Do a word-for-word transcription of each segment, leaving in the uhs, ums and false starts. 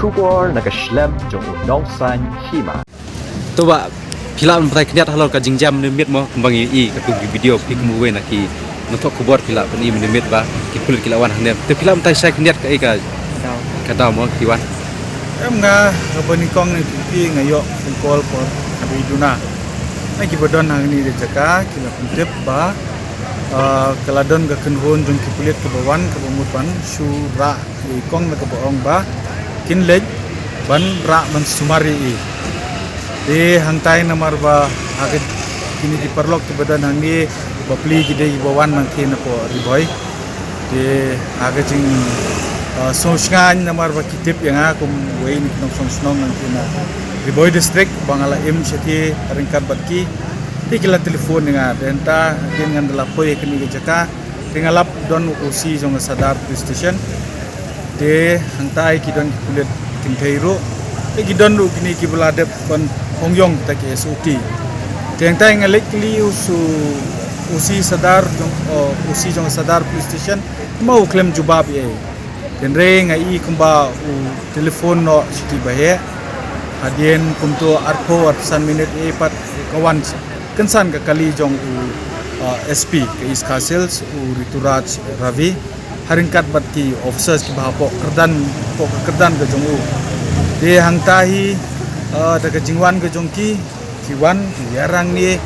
Khubor na ka shlem jong u nongsan hima. To ba phi lah ban batai khyndiat halor ka jingjia mynne miet mo, kumba ngi i katei ka video phi kum uwei na ki nongthoh khubor phi lah ban i mynne miet ba ki pulit ki la wan hangne. To phi lah ban batai shai khyndiat kaei ka daw mo ki wan. Em nga, nga ba nyngkong ne phi nga ïoh phone call por ka dei duna. Na ki ba don hangne ka jaka ki la pyntip ba, ah, ka la don ka kynhun jong ki pulit kaba wan kaba mut ban shu rah ïa i kong na kaba ong ba kin leit ban rah ban sumar ïa i. Te hangtai namar ba ha ka kine ki paralok kiba don hangne bapli ki dei kiba wan nangtei na pdeng Ri Bhoi. Te ha ka jing, ah, sngewsngaiñ namar ba ki tip ïa nga kum uwei na ki nongshong shnong nangtei na Ri Bhoi District ba nga la im shatei ryngkat bad ki. Te ki la telephone ïa nga, te hangta hadien ngan da la poi ha kane ka jaka. Te nga lap don u O C jong ka Sadar Police Station. Te hangtai ki don ki pulit kynthei ruh. Te ki don ruh kine kiba la dep ban hong ïong kita ki S O T. Te hangtai nga leit kylli u su O C Sadar jong, o, O C jong ka Sadar Police Station. Kumba u khlem jubab ei ei. Hynrei nga i kumba u telephone noh sha ki ba heh. Hadien kumto arphew arphew san minit ei pat ka wan kynsan ka kali jong u, uh, S P ka East Khasi Hills, u Rituraj Ravi. Ha ryngkat bad ki officers kiba hapoh kyrdan, hapoh ka kyrdan ka jong u. Te hangta hi, uh, da ka jingwan ka jong ki, ki wan, ki ïarang ne,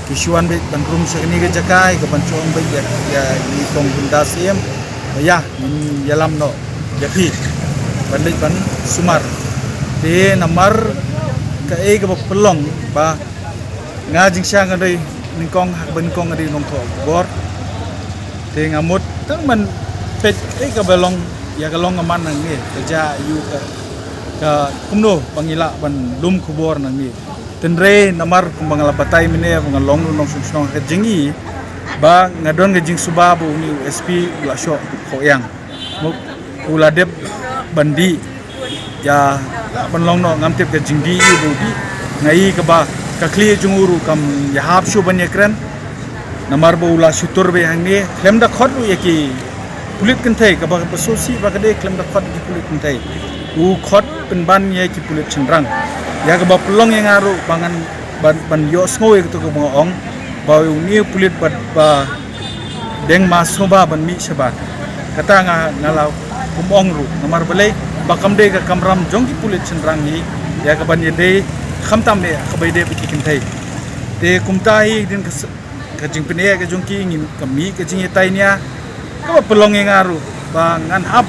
ki shu wan beit ban rung sha kane ka jaka, ïa ka ban shu ong beit ïa, ïa, ïa i kong Bindas em. Ïa, ngin ïalam noh ïa phi ban leit ban sumar. Te namar kaei kaba pynlong ba nga jingshisha nga dei nyngkong, ha kaba nyngkong nga dei nongthoh khubor. Te nga mut tang ban peit kaei kaba long, ïa ka long ka man nangne, ka jia aïu, ka, ka kumno ba ngi lah ban lum khubor nangne. Hynrei namar kumba nga la batai mynne ba nga long u nongshong shnong, ha ka jingïohi ba nga don ka jingsuba ba une u S P u la shoh khohïang. Mo, u la dep ban dih. Ïa, lah ban long noh, ngam tip ka jingdih ïa u ba u dih. Nga i kaba ka khlieh jong u ruh kam ïahap shuh ban ïakren. Namar ba u la shu tur beit hangne, khlem da khot ruh ïa ki pulit kynthei, kaba, kaba sngewsih ba ka dei khlem da khot ïa ki pulit kynthei. U khot pynban ïa ki pulit shynrang. Ïa kaba pynlong ïa nga ruh ba ngan ban, ban ïohsngew ïa kato kaba nga ong ba une u pulit ba, ba deng ma sngewbha ban mih shabar. Kata nga, nga la kum ong ruh namar balei ba kam dei ka kamram jong ki pulit shynrang hi ïa ka ban ïadei, khamtam eh kaba ïadei bad ki kynthei. Te kumta hi dien ka s-, ka jingpyneh ka jong ki, ngim, ka mih ka jingïatai nia kaba pynlong ïa nga ruh ba ngan hap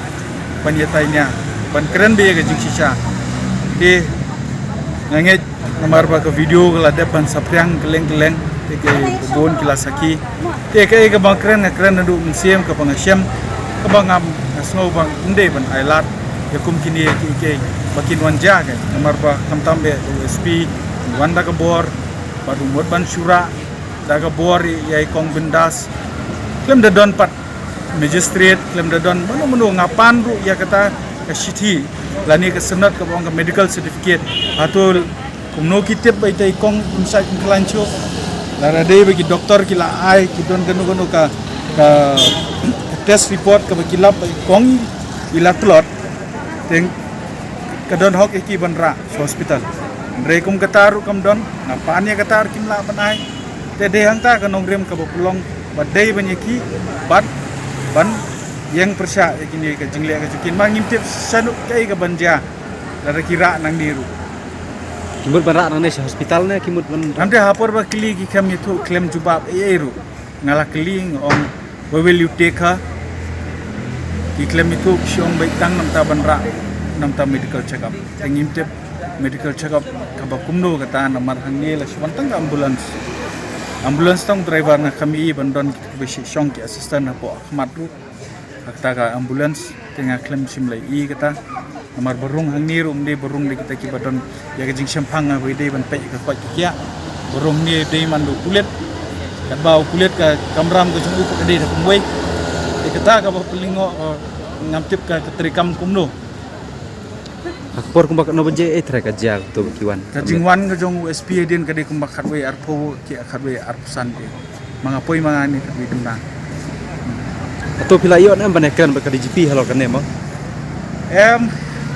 ban ïatai nia, ban kren beit ïa ka jingshisha. Te nga ngeit namar ba ka video ka la dep ban saphriang kylleng kylleng, te ki bun ki la sakhi. Te kaei kaba nga kren, nga kren naduh mynsiem, kaba nga shem, kaba ngam, nga sngew ba ym dei ban ailad ïa kum kine kiei kiei ba kin wan jia, ka namar ba khamtam eh u S P u wan da ka bor bad u mut ban shu rah da ka bor ïa i kong Bindas. Khlem da don pat magistrate, khlem da don mano mano, nga pan ruh ïa kata ka shithi lane ka sanad kaba ong ka medical certificate. Hato kumno ki tip ba ita i kong um shait um khlaiñ shuh? Lada dei ba ki doktor ki la ai, ki don kano kano ka, ka test report kaba ki lap ba i kong i la tlot, te ka don hok ïa ki ban rah sha hospital. Hynrei kum kata ruh kam don, nga pan ïa kata ruh kim lah ban ai. Te dei hangta ka nongrim kaba pynlong ba dei ban ïa ki, bad ban ïeng pyrshah ïa kine ka jingleh ka jong ki, namar ngim tip shano kaei ka ban jia lada ki rah nangne ruh. Ki mut ban rah nangne sha hospital ne ki mut ban, ngam tip, ha por ba kylli ki khlem ïathuh, khlem jubab ei ei ruh. Nga la kylli, nga ong, "Where will you take her?" Ki khlem ïathuh, ki shu ong beit tang namar ban rah, namar medical check up. Te ngim tip medical check up kaba kumno kata, namar hangne la shu wan tang ka ambulance. Ambulance tang driver, nga khlem i ban don kiba shong ki assistant hapoh khmat ruh ha kata ka ambulance. Te nga khlem shym la i kata. Namar ba rung hangne ruh ym dei ba rung da kita kiba don ïa ka jingshemphang ba dei ban peit ka koit ka khiah. Ba rung hangne dei man da u pulit. Katba u pulit ka kamram ka jong u ka dei da kumwei. Te kata kaba pynlyngngoh, eh, ngam tip ka, ka treikam kumno. Ha ka por kumba katno baje, eh, trai ka jia to ki wan? Ka jingwan ka jong u S P hadien ka dei kumba khatwei arphew ki, khatwei arphew san ki. Ma nga poi ma nga ne khatwei duna. Hato phi la ïoh ne em ban ïakren bad ka D G P halor kane mo? Em,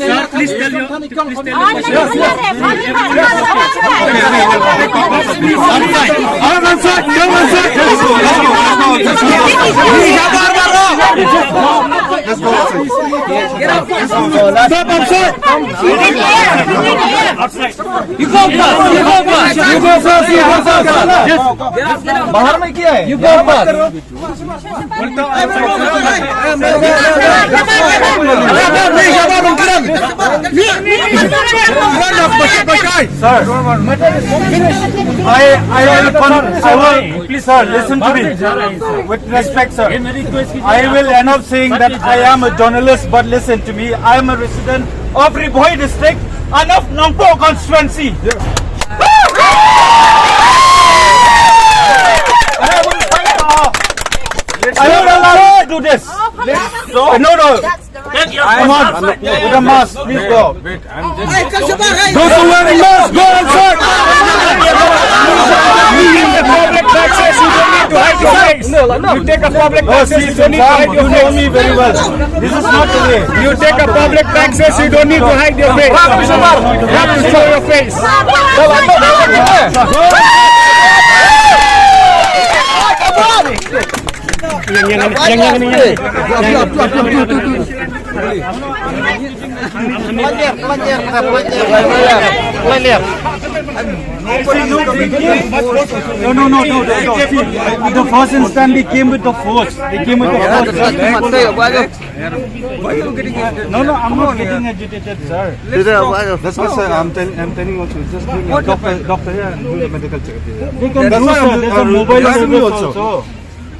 Sir, please tell your, please tell your question. Yes, yes. Come outside, come outside. Let's go, let's go, let's go. Let's go outside. Step outside. You go first. You go first. You go first. You go first. Yes. बाहर में क्या है? You go first. Sir, I, I will con-, I will, please, sir, listen to me. With respect, sir, I will end up saying that I am a journalist, but listen to me. I am a resident of Ri Bhoi district and of Nongpoh constituency. I will fight, uh, I will allow you to do this. No, no. Come on. With a mask, please go. Those who wearing masks, go outside. You take a public tax as you don't need to hide your face. You take a public tax as you don't need to hide your face. You know me very well. This is not the way. You take a public tax as you don't need to hide your face. You have to show your face. No, no, no, no, no. See, the first instance they came with the force. They came with the force. No, no, I'm not getting agitated, sir. That's why, sir, I'm, tell, I'm telling also, just bring a doctor, doctor here and do the medical check. They can do, sir. There's a mobile service also.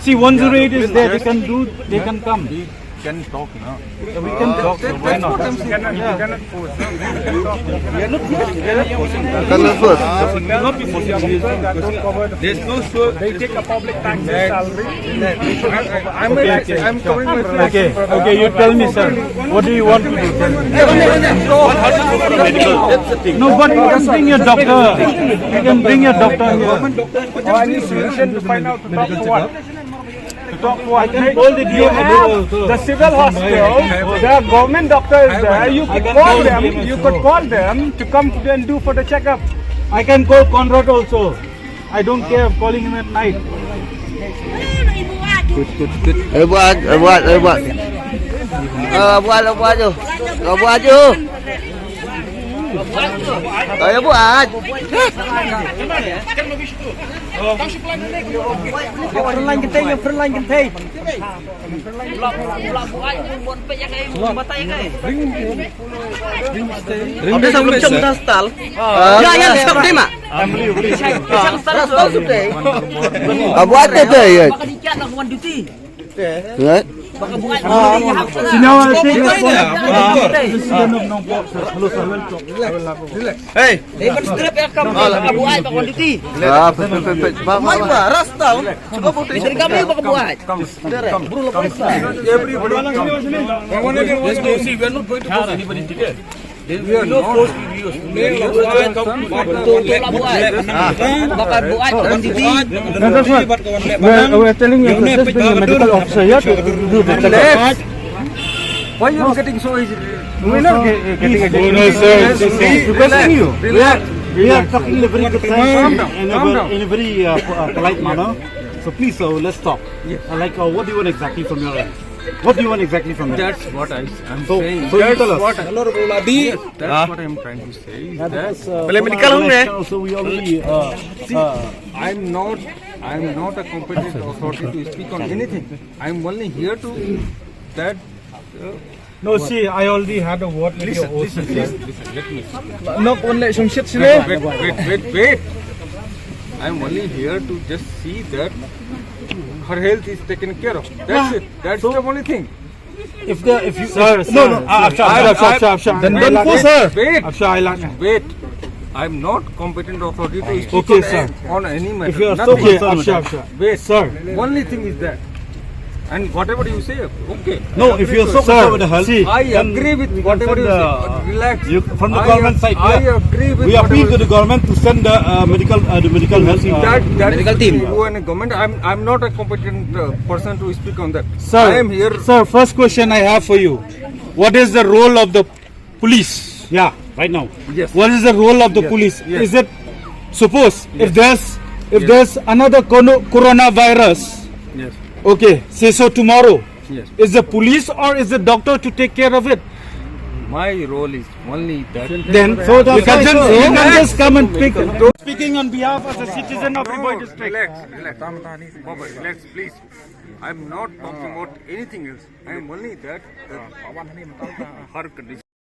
See, one zero eight is there. They can do, they can come. Can talk, no? We can talk, so why not? Cannot force. There's no sure. They take a public tax salary. I'm, I'm, I'm covering my flat. Okay, okay, you tell me, sir. What do you want to do? Tell me. No, but you can bring your doctor. You can bring your doctor here. Or any solution to find out to talk for what? To talk for what? You have the civil hospital, the government doctor is there. You could call them. You could call them to come and do for the checkup. I can call Conrad also. I don't care of calling him at night. Good, good, good. Eh, buat, eh, buat, eh, buat. Eh, buat, eh, buat tu. Eh, buat tu. Eh, buat. Frontline kentei, frontline kentei. Ring, ring, ring, ring. Ring, ring, ring. Ya, ya, stop dia, Mak. Stop, stop, stop. Abu Atta tu, ya. Baka dikiat nak buat duty. Right? Baka buat duty. Senior, I think, this is one of no boxes. Hello, sir. Welcome. Relax, relax. Hey. Eh, ban strap ya kam. Abu Ai baka duty. Ah, betul, betul, betul. Mai ba, rastal. Cuba foto. Dari kami baka buat. Bro, lepas. Everybody. Let's go. See, we are not going to force anybody today. We are not forcing you. Baka buat, kan, duty. No, that's what. We're, we're telling you, just bring a medical officer here to do the checkup. Why you getting so easy? We're not get-, getting a... No, no, sir. Requesting you. Relax. We are, we are talking in a very good sense and in a very, in a very, uh, po-, uh, polite manner. So please, sir, let's stop. Yes. Uh, like, uh, what do you want exactly from your end? What do you want exactly from your end? That's what I'm, I'm saying. So, so you tell us. That's what, Honorable Abi, yes, that's what I'm trying to say is that, uh, पहले medical होंगे। So we already, uh, see, uh, I'm not, I'm not a competent authority to speak on anything. I'm only here to that, uh, No, see, I already had a word with your O C, sir. Listen, listen, listen, listen, let me speak. Wait, wait, wait, wait, wait. I'm only here to just see that her health is taken care of. That's it. That's the only thing. If the, if you, sir, no, no, sir, Afshar, Afshar, Afshar, Afshar. Then don't force her. Wait, Afshar, I like... Wait. I'm not competent authority to speak on any matter. Okay, sir. If you are so concerned with that. Afshar, Afshar. Wait. Sir. Only thing is that. And whatever you say, okay. No, if you are so concerned with the health, see, I agree with whatever you say. Relax. From the government side, I agree with whatever you say. We appeal to the government to send the, uh, medical, uh, the medical health, uh, that, that is between you and the government. I'm, I'm not a competent, uh, person to speak on that. Sir, I am here. Sir, first question I have for you. What is the role of the police? Yeah, right now. Yes. What is the role of the police? Yes. Is it, suppose if there's, if there's another cono-, coronavirus, yes, okay, say so tomorrow, yes, is the police or is the doctor to take care of it? My role is only that. Then so you can just, you can just come and pick. Speaking on behalf of the citizen of Ri Bhoi district. Relax, relax. Baba, relax, please. I'm not talking about anything else. I'm only that, that her condition.